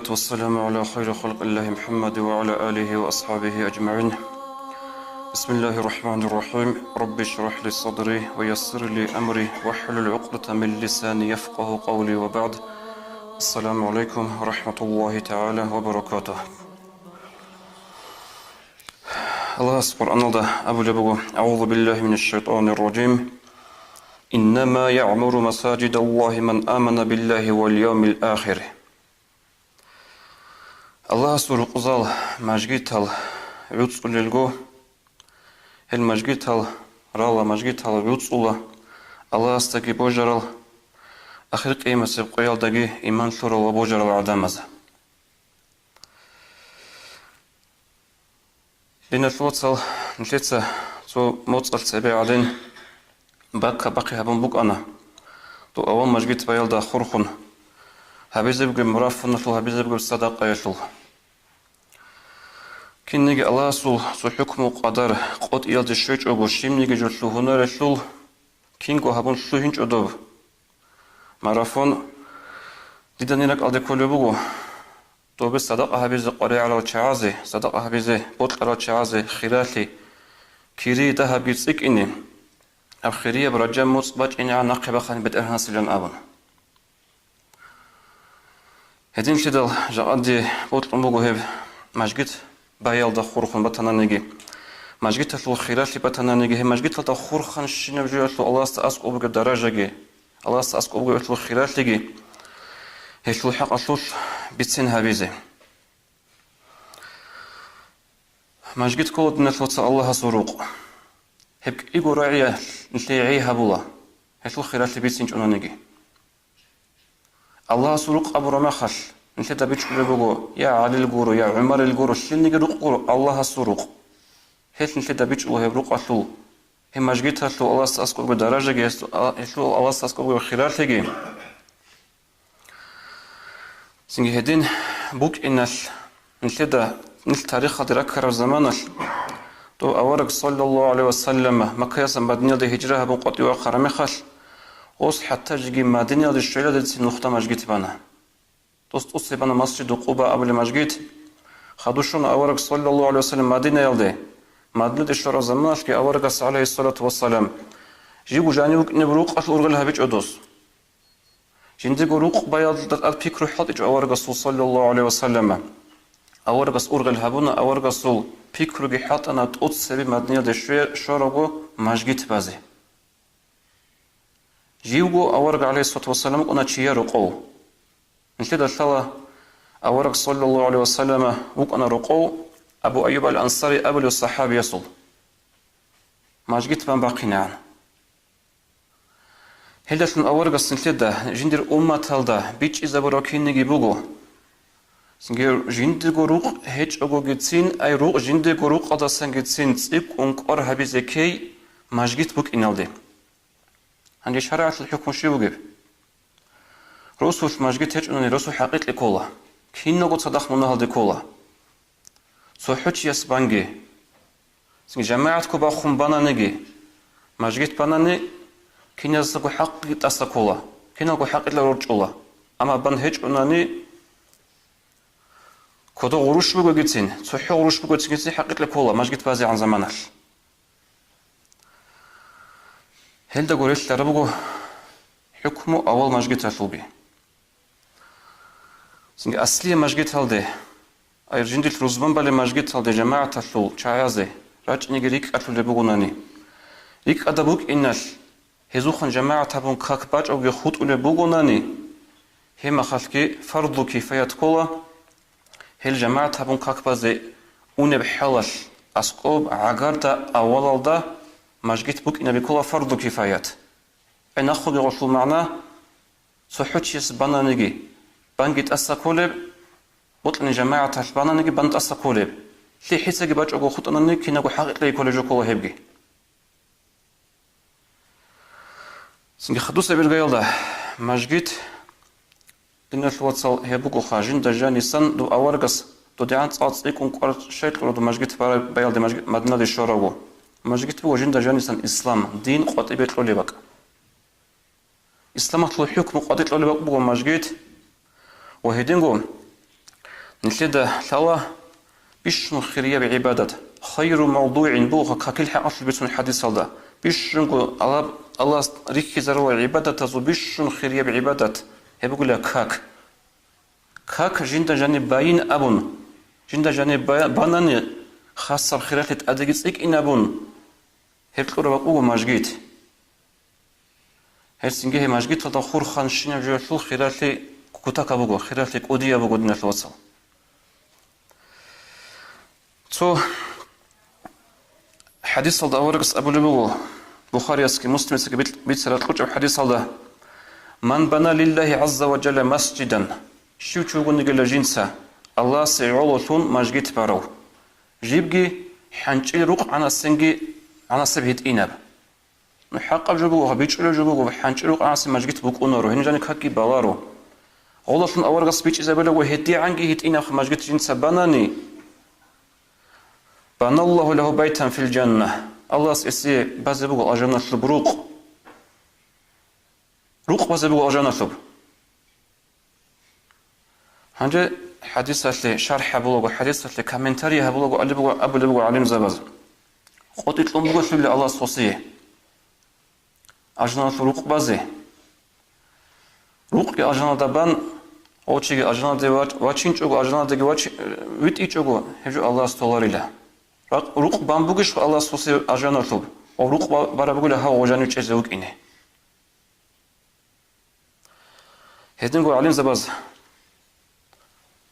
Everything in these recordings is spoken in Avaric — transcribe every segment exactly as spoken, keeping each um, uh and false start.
والسلام على خير خلق الله محمد وعلى آله وأصحابه أجمعين. بسم الله الرحمن الرحيم. رب اشرح لي صدري ويسر لي أمري واحلل عقدة من لساني يفقه قولي وبعد. السلام عليكم ورحمة الله تعالى وبركاته. Аллагьас Къуръаналда абулеб буго: أعوذ بالله من الشيطان الرجيم. إنما يعمر مساجد الله من آمن بالله واليوم الآخر. Аллагьасул рукъзал мажгитал гӀуцӀулелго, гьел мажгитал рала, мажгитал гӀуцӀула Аллагьасдаги божарал, ахир къиямасеб къоялдаги иман лъурал ва божарал гӀадамаз. Диналъул вацал, нилъеца цо моцӀалъ цебе гӀадин бакка-бахъи гьабун букӀана, дов авал мажгит баялда хурхун гьабизе бугеб марафоналъул, гьабизе бугеб садакъаялъул. Кинниги Аллагьасул цо хӀукму-къадар къотӀиялде щвечӀого, щибниги жо лъугьунарелъул, кинго гьабун лъугьинчӀо доб марафон. Дида нин ракӀалде кколеб буго, добе садакъа гьабизе къваригӀарал чагӀазе, садакъа гьабизе бокьарал чагӀазе хиралъи, кири дагьабги цӀикӀкӀине, гьаб хирияб Ражаб муцӀ бачӀинегӀан нахъе бахъани БетӀергьанасилан абун. Гьединлъидал жакъа дие бокьун буго гьеб мажгит баялда хурхун батананиги, мажгиталъул хиралъи батананиги, гьеб мажгиталда хурханщинаб жоялъул Аллагьасда аскӀоб бугеб даражаги, Аллагьасда аскӀоб бугеб гьелъул хиралъиги, гьелъул хӀакъалъулъ бицен гьабизе. Мажгит ккола, диналъул вацал, Аллагьасул рукъ. Гьеб кӀиго рагӀиялъ нилъее гӀей гьабула, гьелъул хиралъи бицинчӀонаниги. Аллагьасул рукъ абураб мехалъ, нилъеда бичӀчӀулеб буго, я ГӀалил гуро, я ГӀумарил гуро, лъилниги рукъ гуро, Аллагьасул рукъ. Гьелъ нилъеда бичӀчӀула гьеб рукъалъул, гьеб мажгиталъул Аллагьасда аскӀобго даражаги, гьес-, а, гьелъул Аллагьасда аскӀобго хиралъиги. Цинги гьедин букӀиналъ, нилъеда, нилъ тарихалде раккараб заманалъ, дов авараг, саллаллагьу гӀалайгьи ва саллам, Маккаясан Мадинаялде гьижра гьабун къватӀив вахъараб мехалъ, гъос хӀатта жеги Мадинаялде щвелалдецин нухда мажгит бана. Дос тӀоцебе бана Масжиду Къуба абулеб мажгит. Хадур щуна авараг, саллаллагьу гӀалайгьи ва саллам, Мадинаялде. Мадинаде щвараб заманалъги аварагас, гӀалайгьиссалату вассалам, живго жанив вукӀинеб рукъалъ ургъел гьабичӀо дос. Жиндирго рукъ баялда тӀад пикру хӀалтӀичӀо аварагасул, саллаллагьу гӀалайгьи ва саллама. Аварагас ургъел гьабуна, аварагасул пикруги хӀалтӀана тӀоцебе Мадинаялде щве-, щварабго мажгит базе. Живго авараг, гӀалайгьиссалату вассалам, вукӀана чияр рокъов. Нилъеда лъала авараг, саллаллагьу гӀалайгьи ва саллама, вукӀана рокъов Абу Айюб ал-Ансари абулев сахӀабиясул. Мажгит бан бахъинегӀан. Гьелдалъун аварагас нилъеда жиндир умматалда бичӀчӀизабураб кинниги буго. Цинги жиндирго рукъ гьечӀогогицин, ай рукъ, жиндирго рукъалдасангицин цӀикӀкӀун кӀвар гьабизе ккей мажгит букӀиналде. Гьанже шаригӀаталъул хӀукму щиб бугеб? Росулъ мажгит гьечӀунани росу хӀакъикье ккола. Киналго цадахъ мунагьалде ккола. ЦохӀо чияс банги. Цинги жамагӀатго бахун бананиги, мажгит банани, киназдаго хӀакъги тӀаса ккола, киналго хӀакъилъа рорчӀула. Амма бан гьечӀунани, кодо гъурущ бугогицин, цохӀо гъурущ бугоцингицин хӀакъикьа ккола мажгит базегӀан заманалъ. Гьелдаго релълъараб буго хӀукму авал мажгиталъулги. Цинги аслия мажгиталде, ай жиндилъ рузман балеб мажгиталде жамагӀаталъул чагӀазе рачӀинеги рикӀкӀалъулеб бугонани, рикӀкӀада букӀиналъ, гьезухъан жамагӀат гьабун как бачӀавги хутӀулеб бугонани, гьеб мехалъги фарду кифаят ккола, гьел жамагӀат гьабун как базе унеб хӀалалъ аскӀоб гӀагарда авалалда мажгит букӀинаби ккола фарду кифаят. Гьеб нахъеги гъолъул магӀна, цохӀо чияс бананиги, банги тӀаса кколеб, бокьани жамагӀаталъ бананиги, бан тӀаса кколеб, лъихӀицаги бачӀого хутӀанани кинабго хӀакъикьа кколеб жо ккола гьебги. Цинги хадусеб иргаялда, мажгит, диналъул вацал, гьеб бугоха, жинда жанисан дов аварагас додегӀан цӀакъ цӀикӀкӀун кӀвар щай кьураб дов мажгит бара-, баялде мажги-, Мадиналде щварабго? Мажгит буго жинда жанисан ислам, дин къватӀибе кьолеб бакӀ. Исламалъул хӀукму къватӀибе кьолеб бакӀ буго мажгит. Ва гьединго Нилъеда лъала бищун хирияб гӀибадат, хайру мавдугӀин буго какил хӀакъалъулъ бицун хӀадисалда, бищунго Аллагь, Аллагьас рихьизарулал гӀибадатазул бищун хирияб гӀибадат, гьеб бугила как. Как жинда жаниб байин абун, жинда жаниб ба-, банани, хасаб хиралъи тӀадеги цӀикӀкӀин абун, гьеб кьураб бакӀ буго мажгит. Гьелъинги гьеб мажгиталда хурханщинаб жоялъул хиралъи кутакаб буго, хиралъи кӀудияб буго, диналъул вацал. Цо хӀадисалда аварагас абулеб буго, Бухариясги Муслимицаги бит-, бицараб кьучӀаб хӀадисалда: «Ман бана лиллагьи гӀазза ва жалла масжидан», щив чи вугонигила жинца Аллагьасе гӀололъун мажгит барав, жибги хӀанчӀил рукъ гӀанасенги гӀанасеб гьитӀинаб. Ну, хӀакъаб жо буго, гьаб бичӀчӀулеб жо буго, хӀанчӀи рукъанасе мажгит букӀунаро, гьениб жаниб какги баларо. Гъолалъун аварагас бичӀчӀизабулаго гьедигӀанги гьитӀинаб мажгит жинца банани, «Баналлагьу лагьу байтан фил жанна», Аллагьас гьесие базе буго алжаналъуб рукъ. Рукъ базе буго алжаналъуб. Гьанже хӀадисалъе шархӀ гьабулаго, хӀадисалъе комментарий гьабулаго, абулеб буго, абулеб буго гӀалимзабаз: къотӀи кьун бугелъул Аллагьас гьесие алжаналъул рукъ базе. Рукъги алжаналда бан, гьев чиги алжаналде вач-, вачинчӀого, алжаналдеги вач-, витӀичӀого, гьеб жо Аллагьас толарила. Ракъ-, рукъ бан бугищ Аллагьас гьесие алжаналъуб, ва рукъ ба-, бараб бугила гьав гъожани чӀезе вукӀине. Гьединго гӀалимзабаз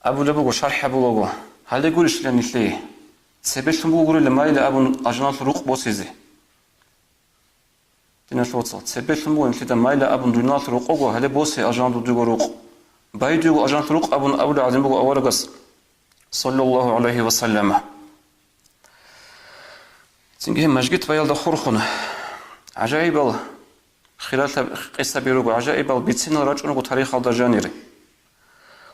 абулеб буго, шархӀ гьабулаго, гьале гурищила нилъее, цебелъун буго гурила майла абун алжаналъул рукъ босизе. Диналъул вацал, цебелъун буго нилъеда майла абун дуниялалъул рукъого, гьале босе алжаналъул дуего рукъ. Бай дуего алжаналъул рукъ абун абулеб гӀадин буго аварагас, саллаллагьу гӀалайгьи ва саллама. Цинги гьеб мажгит баялда хурхун, гӀажаибал хиралъаб къисаби руго, гӀажаибал бицинал рачӀун руго тарихалда жанир.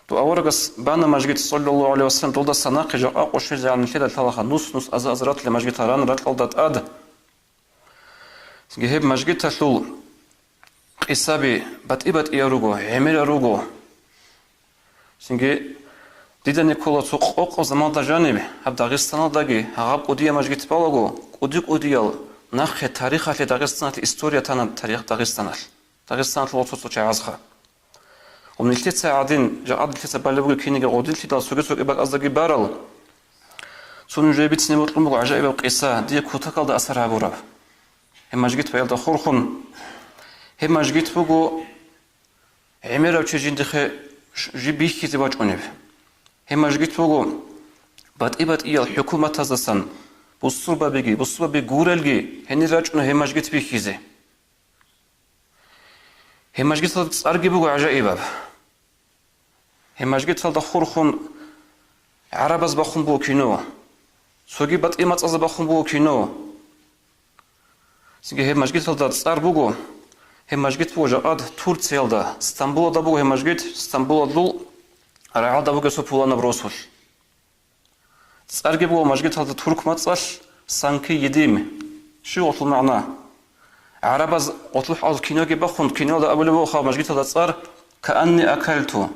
Дов аварагас бана мажгит, саллаллагьу гӀалайгьи ва саллам, долдаса нахъе жакъа къо щвезегӀан нилъеда лъалаха нус-нус аза-аза ратла мажгитал ран ракьалда тӀад. Цинги гьеб мажгиталъул къисаби батӀи-батӀиял руго, гӀемерал руго. Цинги дида ккола цо къокъаб заманалда жаниб, гьаб Дагъистаналдаги гьагъаб кӀудияб мажгит балаго, кӀуди-кӀудиял нахъе тарихалъе Дагъистаналъе история тана тарих Дагъистаналъ, Дагъистаналъул цо-цо чагӀазха. Ва нилъеца гӀадин, жакъа нилъеца балеб бугеб киниги гъодинлъидал цоги-цоги бакӀаздаги барал, цо нужее бицине бокьун буго гӀажаибаб къиса, дие кутакалда асар гьабураб. Гьеб мажгит баялда хурхун, гьеб мажгит буго гӀемерав чи жиндихъе ш-, жиб бихьизе вачӀунеб. Гьеб мажгит буго батӀи-батӀиял хӀукуматаздасан бусурбабиги, бусурбаби гурелги гьенир рачӀуна гьеб мажгит бихьизе. Гьеб мажгиталда цӀарги буго гӀажаибаб. Гьеб мажгиталда хурхун гӀарабаз бахун буго кино, цоги батӀи-мацӀазда бахун буго кино. Цинги гьеб мажгиталда цӀар буго, гьеб мажгит буго жакъад Турциялда, Стамбулалда буго гьеб мажгит, Стамбулалъул рагӀалда бугесул пуланаб росулъ. ЦӀарги буго мажгиталда турк мацӀалъ Санки Едим. Щив гъолъул магӀна? ГӀарабаз гъолъул хӀал киноги бахун, киноялда абулеб буго хаб мажгиталда цӀар «Каанни акальту».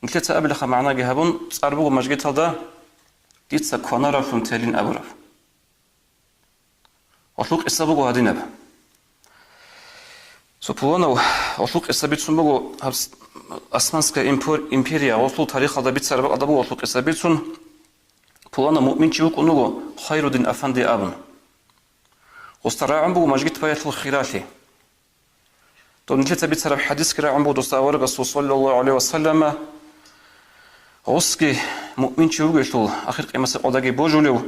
Нилъеца абилаха магӀнаги гьабун, цӀар буго мажгиталда «Дица кванаравлъун телин» абураб. Гъолъул къиса буго гьадинаб. Цо пуланав гъолъул къиса бицун буго, гьаб с-, Османская импер-, империя гъолъул тарихалда бицараб бакӀалда буго гъолъул къиса бицун, пуланав муъминчи вукӀун вуго Хайрудин афанди абун. Гъосда рагӀун буго мажгит баялъул хиралъи. Доб нилъеца бицараб хӀадисги рагӀун буго досда аварагасул, саллаллагьу гӀалайгьи ва саллама, гъосги муъминчи вугелъул, ахир къиямасеб къодаги божулев,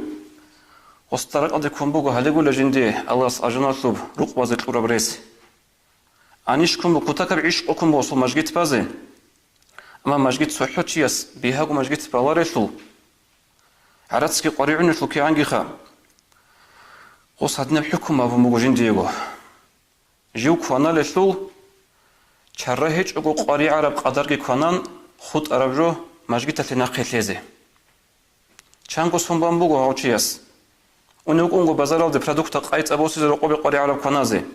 гъосда ракьалде ккун буго гьале гула жинде Аллагьас алжаналъуб рукъ базе кьураб рес. Анищ ккун буго, кутакаб гӀишкъу ккун буго гъосул мажгит базе. Амма мажгит цохӀо чияс бигьаго мажгит баларелъул, гӀарацги къваригӀунелъул кигӀангиха, гъос гьадинаб хӀукму абун буго жиндиего. Жив кваналелъул, чара гьечӀого къваригӀараб къадарги кванан, хутӀараб жо мажгиталъе нахъе лъезе. Чанго сон бан буго гьав чияс. Унев вукӀунго базаралде продукта къайцӀа босизе рокъобе къваригӀараб кваназе.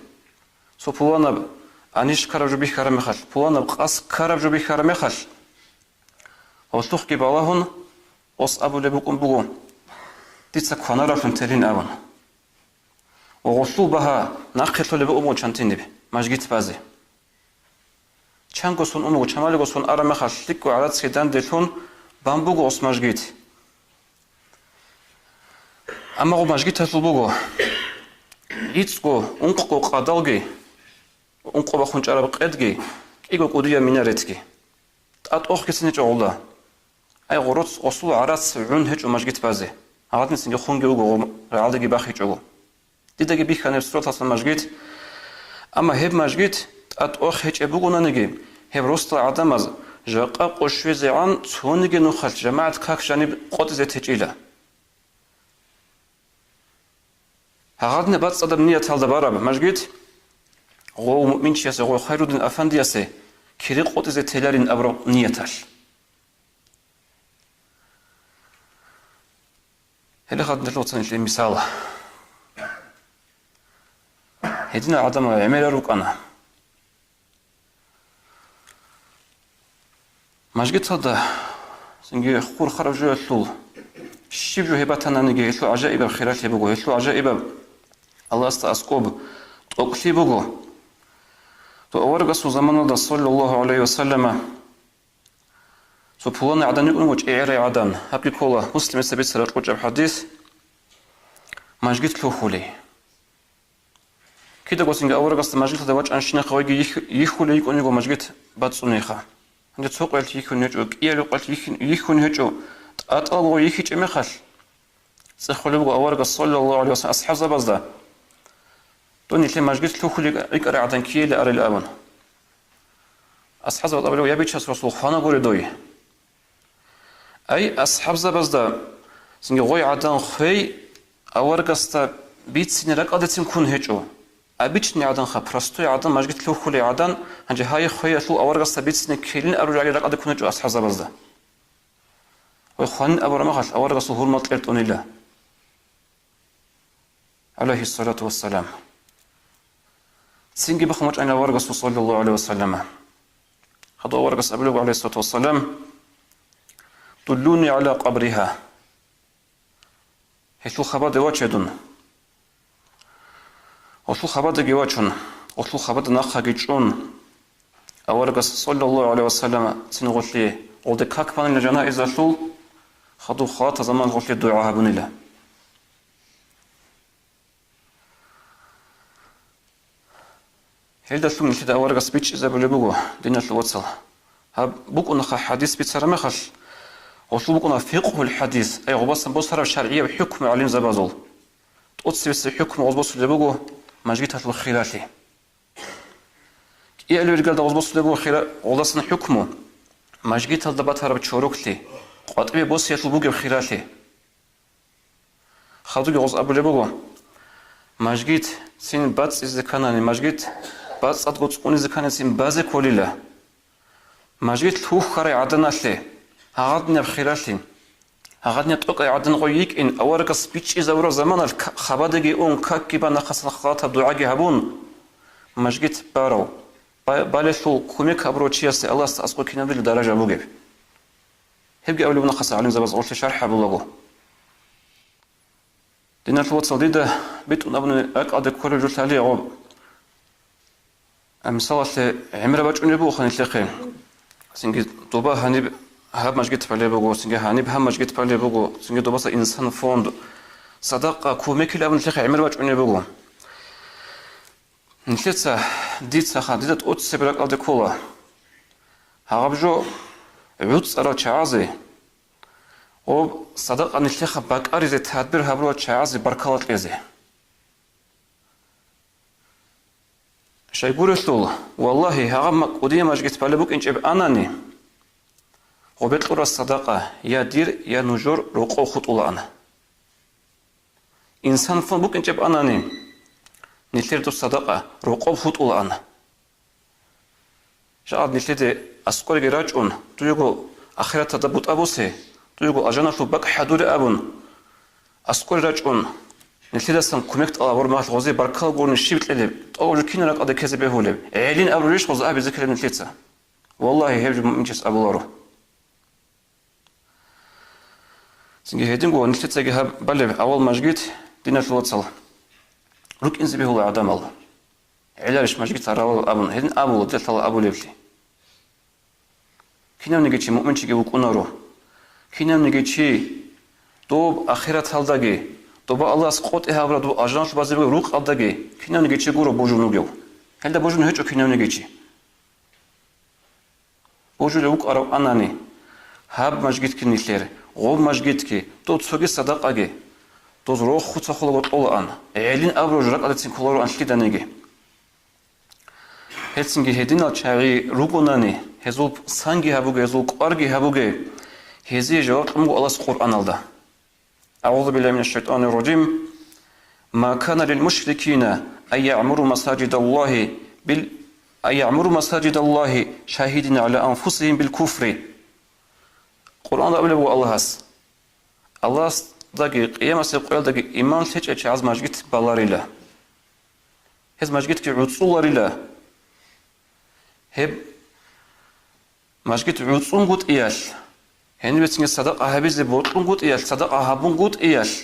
Цо пуланаб анищ ккараб жо бихьараб мехалъ, пуланаб къас ккараб жо бихьараб мехалъ, Гъолъухъги балагьун, ос абулеб букӀун буго, дица кванараблъун телин абун. Ва гъолъул багьа нахъе лъолеб букӀун буго чантиниб, мажгит базе. Чанго сон ун вуго, чамалиго сон араб мехалъ, лъикӀго гӀарацги данделъун бан буго ос мажгит. Амма гъо мажгиталъул буго гӀицӀго, ункъго къадалги, ункъо бахун чӀараб къедги, кӀиго кӀудияб минаретги. ТӀатӀохги цин гьечӀо гъолда. Ай, гъороц осул гӀарац гӀун гьечӀо мажгит базе. Гьадинцинги хунги вуго, гъо рагӀалдеги бахичӀого. Дидаги бихьана гьеб сураталъул мажгит. Амма гьеб мажгит тӀатӀохе гьечӀеб бугонаниги, гьеб росдал гӀадамаз жакъа къо щвезегӀан цониги нухалъ жамагӀат как жаниб къотӀизе течӀила. Гьагъадинаб бацӀцӀадаб нияталда бараб мажгит, гъов муъминчиясе, гъов Хайрудин афандиясе кири къотӀизе теларин абураб нияталъ. Гьеле хадуб нилъ вацанилъе мисал. Гьединал гӀадамал гӀемерал рукӀана. Мажгиталда цинги хурхараб жоялъул щиб жо гьеб батананиги, гьелъул гӀажаибаб хиралъи буго, гьелъул гӀажаибаб Аллагьасда аскӀоб тӀокӀлъи буго. Дов аварагасул заманалда, саллаллагьу гӀалайгьи ва саллама, цо пуланай гӀадан йикӀун вуго, чӀегӀерай гӀадан, гьабги ккола Муслимица бицараб кьучӀаб хӀадис, мажгит лъухьулей. Кидаго цинги аварагасда мажгиталде вачӀанщинахъе гъойги йих-, йихьулей йикӀун йиго мажгит бацӀцӀунейха. Гьанже цо къоялъ йихьун гьечӀо, кӀиялъул къоялъ йихьин-, йихьун гьечӀо, тӀатӀалго йихьичӀеб мехалъ, цӀехолеб буго аварагас, саллаллагьу гӀалайгьи ва саллам, асхӀабзабазда, дун нилъее мажгит лъухьулей йикӀарай гӀадан ккейилан арил абун. АсхӀабзабаз абулеб: «Я, Бичасул Расул, хванагури дой». Ай, асхӀабзабазда цинги гъой гӀадан хвей аварагасда бицине ракӀалдецин ккун гьечӀо. Обычный гӀаданха, простой гӀадан мажгит лъухьулей гӀадан, гьанже гьай хвеялъул аварагасда бицине ккелин абураб ракӀалде ккун гьечӀо асхӀабзабазда. Гъой хванин абураб мехалъ аварагасул гьурмал кьертӀунила. ГӀалайгьиссалату вассалам. Цинги бахъун вачӀана аварагасул, саллаллагьу гӀалайгьи ва саллама. Гьадур аварагас абулеб, гӀалайгьиссалату вассалам: «Дуллуни гӀала къабригьа». Гьелъул хабаде ваче дун. Гьелъул хабадеги вачун, гьелъул хабада нахъаги чӀун, аварагас, саллаллагьу гӀалайгьи ва саллам, цин гъолъие, гъолде как банила жаназаялъул, хадуб халатаб заман гъолъие дугӀа гьабунила. Гьелдалъун нилъеда аварагас бичӀчӀизабулеб буго, диналъул вацал. Гьаб букӀунаха хӀадис бицараб мехалъ, гъолъул букӀуна фикъгьул хӀадис, ай гъобасан босараб шаргӀияб хӀукму гӀалимзабазул. ТӀоцебесеб хӀукму гъоз босулеб буго мажгиталъул хиралъи. КӀиабилеб иргалда гъоз босулеб буго хира-, гъолдасан хӀукму мажгиталда батараб чороклъи, къватӀибе босиялъул бугеб хиралъи. Хадуги гъоз абулеб буго: «Мажгит цин бацӀцӀизе кканани, мажгит бацӀцӀадго цӀунизе кканани цин базе кколила». Мажгит лъухьарай гӀаданалъе, гьагъадинаб хиралъи, гьагъадинаб тӀокӀай гӀадан гъой йикӀин, аварагас бичӀчӀизабураб заманалъ к-, хабадеги ун, какги бан, нахъасан халатаб дугӀаги гьабун, мажгит барав, ба-, балелъул кумек гьабурав чиясе Аллагьасда аскӀоб кинаб дила даража бугеб? Гьебги абулеб нахъаса гӀалимзабаз гъорлъе шархӀ гьабулаго. Диналъул вацал, дида битӀун абуни ракӀалде кколеб жо лъали гъоб. А, мисалалъе, гӀемер бачӀунеб буго нилъехъе. Цинги доба гьаниб гьаб мажгит балеб буго, цинги гьаниб гьаб мажгит балеб буго, цинги добаса инсан фонд, садакъа, кумекил абун нилъехъе гӀемер бачӀунеб буго. Нилъеца, дицаха, дида тӀоцебе ракӀалде ккола. Гьаб жо гӀуцӀарал чагӀазе, гъоб садакъа нилъеха бакӀаризе тадбир гьабурал чагӀазе баркала кьезе. Щайгурелъул, валлагьи, гьагъаб ма-, кӀудияб мажгит балеб букӀинчӀеб анани, гъобе кьураб садакъа я дир, я нужер рокъов хутӀулаан. Инсан фон букӀинчӀеб анани, нилъер дус садакъа рокъоб хутӀулаан. Жагьад нилъеде аскӀореги рачӀун, дуего ахираталда бутӀа бусе, дуего алжаналъул бакӀ хӀадуре абун, аскӀоре рачӀун, нилъедасан кумек тӀалаб гьабураб мехалъ гъозе баркал гурони щиб кьелеб, тӀокӀаб жо кинаб ракӀалде ккезе бегьулеб, гӀелин абурищ гъоз абизе ккелеб нилъеца? Валлагьи, гьеб жо муъминчияс абуларо. Цинги гьединго нилъецаги гьаб балеб авал мажгит, диналъул вацал, рукӀинзе бегьула гӀадамал. ГӀеларищ мажгит гьаралал абун, гьедин абула, дида лъала абулеблъи. Кинавниги чи муъминчиги вукӀунаро. Кинавниги чи доб ахираталдаги, доба Аллагьас къотӀи гьабураб доб алжаналъуб базе бугеб рукъалдаги кинавниги чи гуро божун вугев. Гьелда божун гьечӀо кинавниги чи. Божулев вукӀарав анани, гьаб мажгитги нилъер, гъоб мажгитги, дов цоги садакъаги, доз рохуца холаго кьолаан, гӀелин абураб жо ракӀалдецин кколароан лъиданиги. Гьелцинги гьединал чагӀи ругонани, гьезул санги гьабуге, гьезул кӀварги гьабуге, гьезие жаваб кьун буго Аллагьас Къуръаналда. أعوذ بالله من الشيطان الرجيم. ما كان للمشركين أن يعمروا مساجد الله بال أن يعمروا مساجد الله شاهدين على أنفسهم بالكفر. Къуръанда абулеб буго Аллагьас, Аллагьасдаги къиямасеб къоялдаги иман лъечӀел чагӀаз мажгит баларила. Гьез мажгитги гӀуцӀуларила. Гьеб мажгит гӀуцӀунгутӀиялъ, гьенибецинги садакъа гьабизе бокьунгутӀиялъ, садакъа гьабунгутӀиялъ,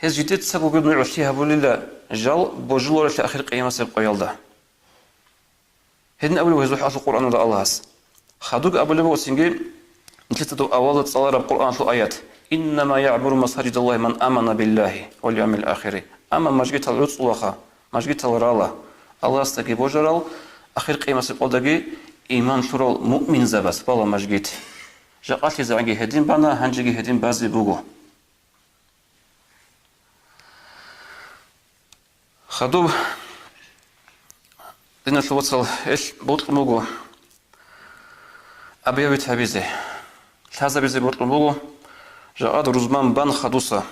гьез жидецаго гьеб нугӀлъи гьабулила жал божуларелъи ахир къиямасеб къоялда. Гьедин абулеб гьезул хӀалалъул Къуръаналда Аллагьас. Хадуб абулеб буго цинги, нилъеца доб авалда цӀалараб Къуръаналъул аят: إنما يعمر مساجد الله من آمن بالله واليوم الآخر. Амма мажгитал гӀуцӀулаха, мажгитал рала, Аллагьасдаги божарал, ахир къиямасеб къоялдаги иман лъурал муъминзабаз бала мажгит. ЖакъалъизегӀанги гьедин бана, гьанжеги гьедин базе буго. Хадуб, диналъул вацал, гьелъ бокьун буго объявить гьабизе, лъазабизе бокьун буго, жакъад рузман бан хадуса.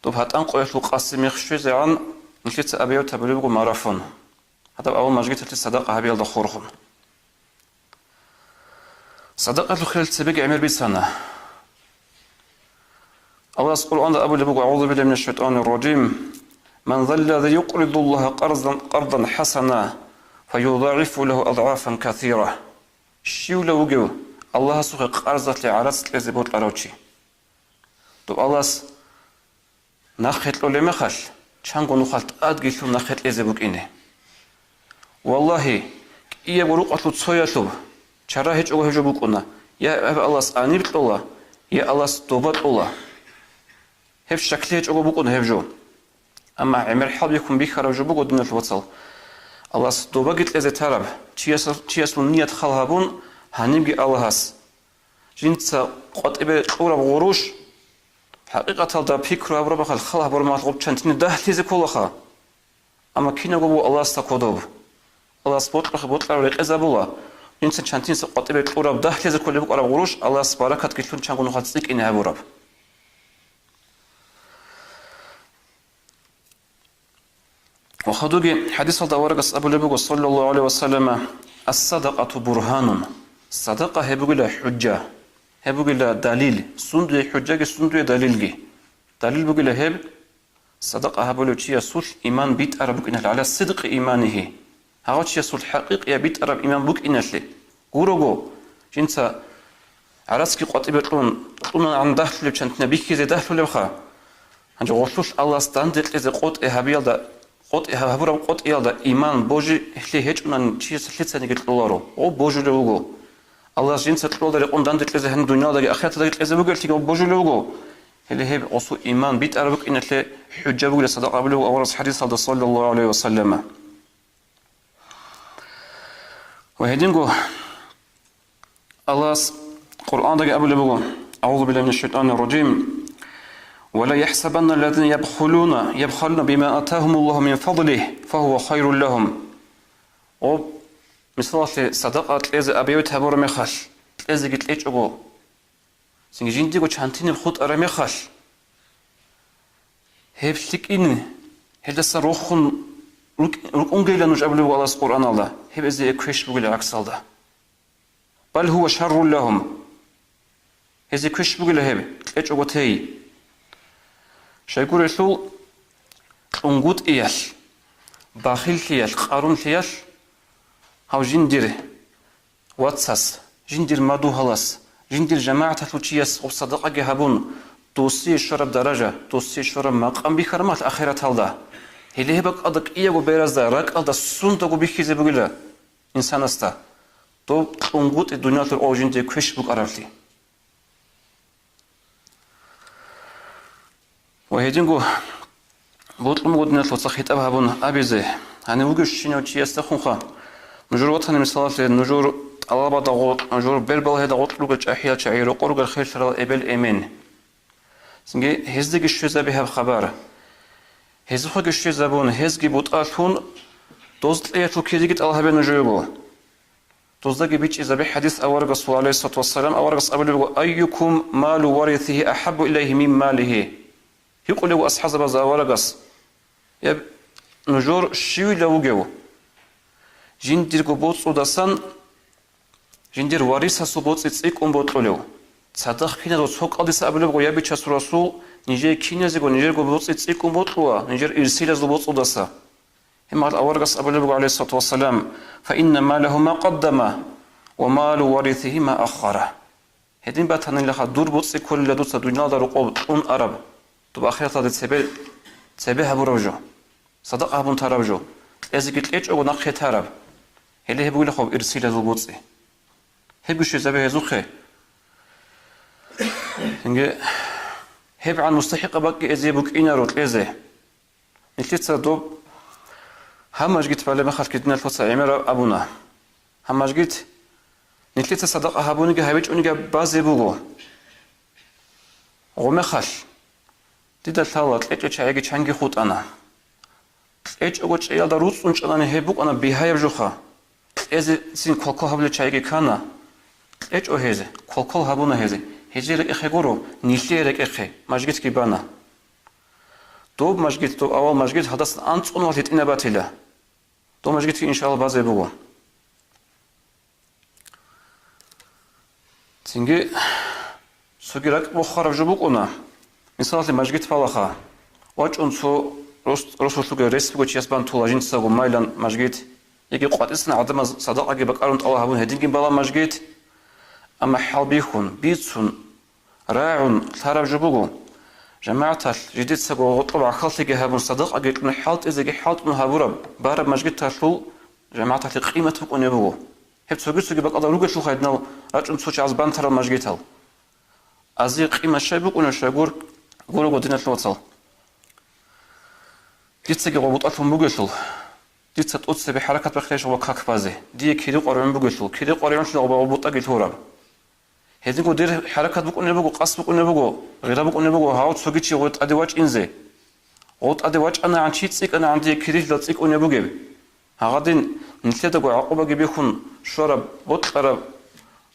Доб гьатӀан къоялъул къаси мех щвезегӀан нилъеца объявить гьабулеб буго марафон. Гьадаб авал мажгиталъе садакъа гьабиялда хурхун. Садакъаялъухъе цебеги гӀемер бицана. Аллагьас Къуръанда абулеб буго: أعوذ بالله من الشيطان الرجيم. من ذا الذي يقرض الله قرضا، قرضا حسنا فيضاعفه له أضعافا كثيرة. Щивла вугев Аллагьасухъе къарзалъе гӀарац кьезе бокьарав чи? Доб Аллагьас нахъе кьолеб мехалъ, чанго нухалъ тӀадги лъун нахъе кьезе букӀине. Валлагьи, кӀиябго рукъалъул цоялъуб чара гьечӀого гьеб жо букӀуна: я гьеб Аллагьас гьаниб кьола, я Аллагьас доба кьола. Гьеб щаклъи гьечӀого букӀуна гьеб жо. Амма гӀемер хӀалбихьун бихьараб жо буго, диналъул вацал, Аллагьас добаги кьезе тараб, чиясул, чиясул ният хал гьабун, гьанибги Аллагьас жинца къватӀибе кьураб гъурущ, хӀакъикъаталда пикру гьабураб мехалъ, хал гьабураб мехалъ гъуб чантине дагьлъизе кколаха. Амма кинабго буго Аллагьасда кодоб. Аллагьас бокьухъе бокьараб рекъезабула, жинца чантинца къватӀибе кьураб дагьлъизе кколеб букӀараб гъурущ Аллагьас баракатги лъун чанго нухалъ цӀикӀкӀине гьабураб. Ва хадуги хӀадисалда аварагас абулеб буго, саллаллагьу гӀалайгьи ва саллама: «Ас-садакъату бургьанун». Садакъа гьеб бугила хӀужжа, гьеб бугила далил. Сундуе хӀужжаги, сундуе далилги? Далил бугила гьеб, садакъа гьабулев чиясулъ иман битӀараб букӀиналъе, гӀала сидкъи иманигьи. Гьав чиясул хӀакъикъияб битӀараб иман букӀиналъе. Гурого, жинца гӀарацги къватӀибе кьун, кьунагӀан дагьлъулеб чантина бихьизе дагьлъулебха. Гьанже гъолъулъ Аллагьас данде кьезе къотӀи гьабиялда, къотӀи гьабураб къотӀиялда иман, божи лъи гьечӀунани чияс лъицаниги кьоларо, гъов божулев вуго. Аллагьас жинца кьолда рекъон данде кьезе гьаниб дуниялдаги ахираталдаги кьезе бугелъиги гъов божулев вуго. Гьеле гьеб гъосул иман битӀараб букӀиналъе хӀужжа бугила садакъа абулев аварагас хӀадисалда, саллаллагьу гӀалайгьи ва саллама. Ва гьединго Аллагьас Къуръандаги абулеб буго: «أعوذ بالله من الشيطان الرجيم. ولا يحسبن الذين يبخلون، يبخلون بما آتاهم الله من فضله فهو خير لهم». Гъоб, мисалалъе, садакъа кьезе объявить гьабураб мехалъ, кьезеги кьечӀого, цинги жиндиего чантиниб хутӀараб мехалъ, гьеб лъикӀин, гьелдаса рохун рукӀ-, рукӀунгейилан нуж абулеб буго Аллагьас Къуръаналда, гьеб гьезие квеш бугила гӀаксалда. «Бал гьува шаррун лагьум». Гьезие квеш бугила гьеб, кьечӀого тей. Щайгурелъул кьунгутӀиялъ, бахиллъиялъ, къарумлъиялъ гьав жиндир вацас, жиндир мадугьалас, Жиндир жамагӀаталъул чияс гъоб садакъаги гьабун, досие щвараб даража, досие щвараб макъам бихьараб мехалъ ахираталда. Гьеле гьеб бакӀалда кӀиябго беразда, ракӀалда сундаго бихьизе бугила инсанасда, доб кьунгутӀи дуниялалъул гъов жиндие квеш букӀараблъи. Ва гьединго бокьун буго диналъул вацал хитӀаб гьабун абизе, гьанив вугев щинав чиясдехунха, нужер ватани, мисалалъе, нужер тӀалабада гъоркь, нужер бербалгьеда гъоркь ругел чӀахӀиял чагӀи, рокъор ругел херлъарал эбел-эмен. Цинги гьездаги щвезабе гьаб хабар. Гьезухъеги щвезабун, гьезги бутӀа лъун, доз кьеялъул кириги тӀалаб гьабе нужего. Доздаги бичӀчӀизабе хӀадис аварагасул, гӀалайгьиссалату вассалам, аварагас абулеб буго: «Айюкум малу варисихи ахӀаббу илайгьи мин малигьи?» Гьикъулев асхӀазабазда аварагас: «Я нужер щивила вугев жиндирго боцӀудасан жиндир варисасул боцӀи цӀикӀкӀун бокьулев?» Цадахъ киназго цо кӀалдиса абулеб буго: «Я, Бичасул Расул, нижее киназего нижерго боцӀи цӀикӀкӀун бокьула нижер ирсилазул боцӀудаса». Гьеб мехалъ аварагас абулеб буго, гӀалайгьиссалату вассалам: «Фа инна малагьу ма къаддама, ва малу варисихи ма аххара». Гьедин батанилаха, дур боцӀи кколила дуца дуниялда рокъоб кьун араб, доб ахираталде цебе, цебе гьабураб жо, садакъа гьабун тараб жо, кьезеги кьечӀого нахъе тараб. Гьеле гьеб бугила хоб ирсилазул боцӀи. Гьебги щвезабе гьезухъе. Цинги гьебгӀан мустахӀикъаб бакӀги эзие букӀинаро кьезе. Нилъеца доб гьаб мажгит балеб мехалъги диналъул вацал гӀемераб абуна. Гьаб мажгит нилъеца садакъа гьабуниги гьабичӀониги базе буго. Гъомехалъ дида лъала, кьечӀо чагӀиги чанги хутӀана. КьечӀого чӀеялда руцӀцӀун чӀанани гьеб букӀана бигьаяб жоха. Кьезецин квалквал гьабулел чагӀиги ккана. КьечӀо гьез, квалквал гьабуна гьез. Гьезие рекӀехъе гуро, нилъее рекӀехъе, мажгитги бана. Доб мажгит, доб авал мажгит гьадасан анцӀгун вал гьитӀинаб батила. Доб мажгитги, иншаллагь, базе буго. Цинги цоги ракӀ бохараб жо букӀуна. Мисалалъе, мажгит балаха, вачӀун цо рос-, росулъ ругел рес бугев чияс бан тола жинцаго майлан мажгит, яги къватӀисан гӀадамаз садакъаги бакӀарун тӀалаб гьабун гьединги бала мажгит. Амма хӀалбихьун, бицун, рагӀун лъараб жо буго. ЖамагӀаталъ жидецаго гъоркьоб гӀахьаллъиги гьабун, садакъаги кьун, хӀалтӀизеги хӀалтӀун гьабураб, бараб мажгиталъул жамагӀаталъе къимат букӀунеб буго. Гьеб цоги-цоги бакӀалда ругелъулха гьединал рачӀун цо чагӀаз бантарал мажгитал. Азие къимат щай букӀунеб щай гур-, гурого, диналъул вацал. Дицаги гъоб бутӀалъун бугелъул, дица тӀоцебе хӀаракат бахъейищ гъоб как базе, дие кири къваригӀун бугелъул, кири къваригӀунлъи гъоб бутӀаги лъураб. Гьединго дир хӀаракат букӀунеб буго, къасд букӀунеб буго, гъира букӀунеб буго гьав цоги чи гъой тӀаде вачӀинзе. Гъов тӀаде вачӀанагӀан чи цӀикӀкӀанагӀан дие кирилъидал цӀикӀкӀунеб бугеб. Гьагъадин нилъедаго гӀакъубаги бихьун щвараб, бокьараб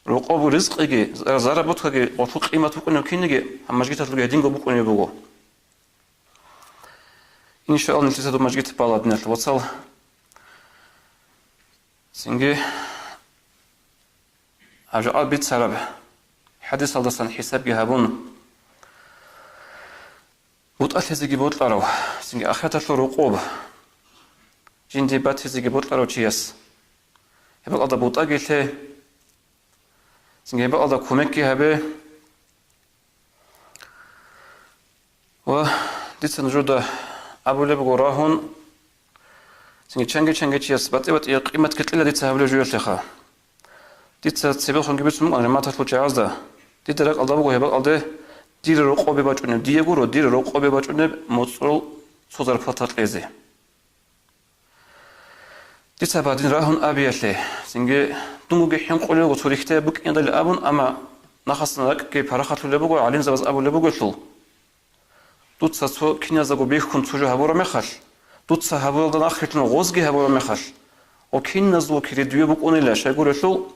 рокъоб ризкъиги, зар-, заработкаги, гъолъул къимат букӀунеб кинниги гьаб мажгиталъулги гьединго букӀунеб буго. Иншааллагь, нилъеца доб мажгит бала, диналъул вацал. Цинги гьаб жакъа бицараб хӀадисалдасан хӀисабги гьабун, бутӀалъизеги бокьарав, цинги ахираталъул рокъоб жинде батизеги бокьарав чияс гьеб бакӀалда бутӀаги лъе, цинги гьеб бакӀалда кумекги гьабе. Ва дица нужеда абулеб буго рагьун, цинги чанги-чанги чияс батӀи-батӀияб къиматги кьела дица гьабулеб жоялъеха. Дица цебехунги бицун букӀана жамагӀаталъул чагӀазда. Дида ракӀалда буго гьеб бакӀалде дир рокъобе бачӀунеб, дие гуро дир рокъобе бачӀунеб моцӀрол цо зарплата кьезе. Дица гьадин рагьун абиялъе, цинги дунгоги хӀинкъулев вуго цо рихьтияб букӀиндали абун, амма нахъасан ракӀги парахалъулеб буго, гӀалимзабаз абулеб бугелъул, дуца цо киназдаго бихьун цо жо гьабураб мехалъ, дуца гьабуралда нахъвилълъун гъозги гьабураб мехалъ, гъо киназулго кири дуе букӀунила, щайгурелъул,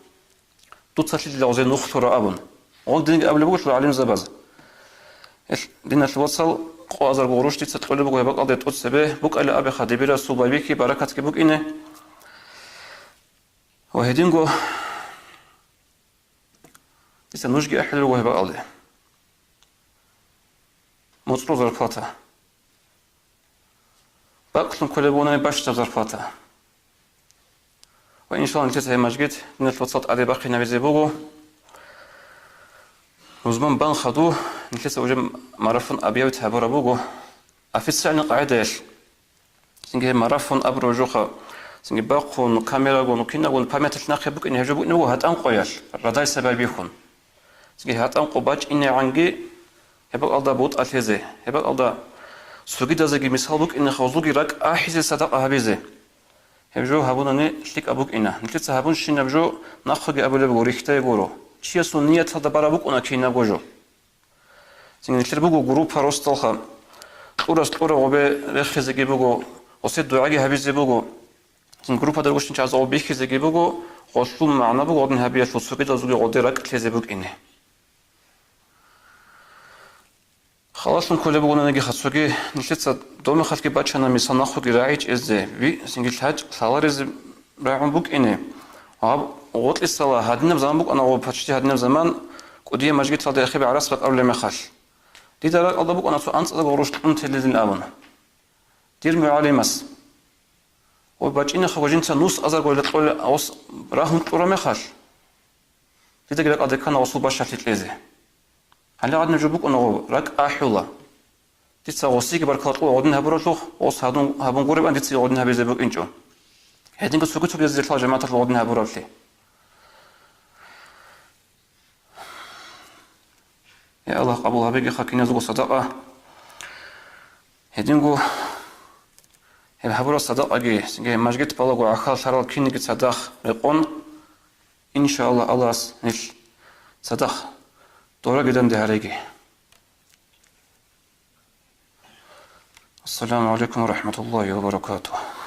дуца лъилила гъозе нух лъура абун. Гъол динги абулеб буго гӀалимзабаз. Ил диналъул вацал, къоазарго гъурущ дица кьолеб буго гьеб бакӀалде тӀоцебе, букӀале абеха дибирасул байбихьи баракатги букӀине. Ва гьединго дица нужги ахӀулел руго гьеб бакӀалде. МоцӀрол зарплата. Бакълъун кколеб бугони бащдаб зарплата. Ва, иншалла, нилъеца гьеб мажгит диналъул вацал тӀаде бахъинабизе буго. Рузман бан хадув, нилъеца уже марафон объявить гьабураб буго официальный къагӀидаялъ. Цинги гьеб марафон абураб жоха, цинги бахъун, камерагун, кинагун памяталъ нахъе букӀине гьеб жо букӀине буго гьатӀан къоялъ, радал сабай бихьун. Цинги гьатӀан къо бачӀинегӀанги гьеб бакӀалда бутӀа лъезе, гьеб бакӀалда цогидазеги мисал букӀинеха гъозулги ракӀ ахӀизе, садакъа гьабизе. Гьеб жо гьабунани лъикӀаб букӀина. Нилъеца гьабунщинаб жо нахъеги абулеб буго, рихьдае гуро. Чиясул нияталда бараб букӀуна кинабго жо. Цинги нилъер буго группа росдалха, кьурас кьура гъобе рехизеги буго, гъосе дугӀаги гьабизе буго. Цинги группада ругощинчи аза гъоб бихьизеги буго, гъолъул магӀна буго гъодин гьабиялъул цогидазулги гъоде ракӀ лъезе букӀине. Халалъун кколеб бугонаниги хацоги, нилъеца домехалъги бачана мисал нахъеги рагӀичӀезе, ви-, цинги лъачӀ лъаларезе рагӀун букӀине. Гьаб гъоркьисала гьадинаб заман букӀана гъо, почти гьадинаб заман, кӀудия мажгиталда эхеб гӀарац бакӀарулеб мехалъ. Дида ракӀалда букӀана цо анцӀазарго гъурущ кьун телилин абун. Дир мугӀалимас. Ва бачӀинехъего жинца нус азарго кьола гъос рагьун кьура мехалъ. Дидаги ракӀалде ккана гъосул бащалъи кьезе. Гьале гьадинаб жо букӀунаго, ракӀ ахӀула. Дица гъосиги баркала кьула гъодин гьабуралъухъ, гъос гьадун, гьабун гуребан дица гъодин гьабизе букӀинчӀо. Гьединго цоги-цогидазде лъала жамагӀаталъ гъодин гьабуралъе. Я Аллагь, къабул гьабегиха киназго садакъа. Гьединго гьеб гьабурал садакъаги, цинги гьеб мажгит балаго гӀахьал лъарал кинниги цадахъ рекъон, иншааллагь, Аллагьас нилъ цадахъ дораги данде гьареги. Ассаламу гӀалайкум ва рахӀматуллагьи ва баракатугь.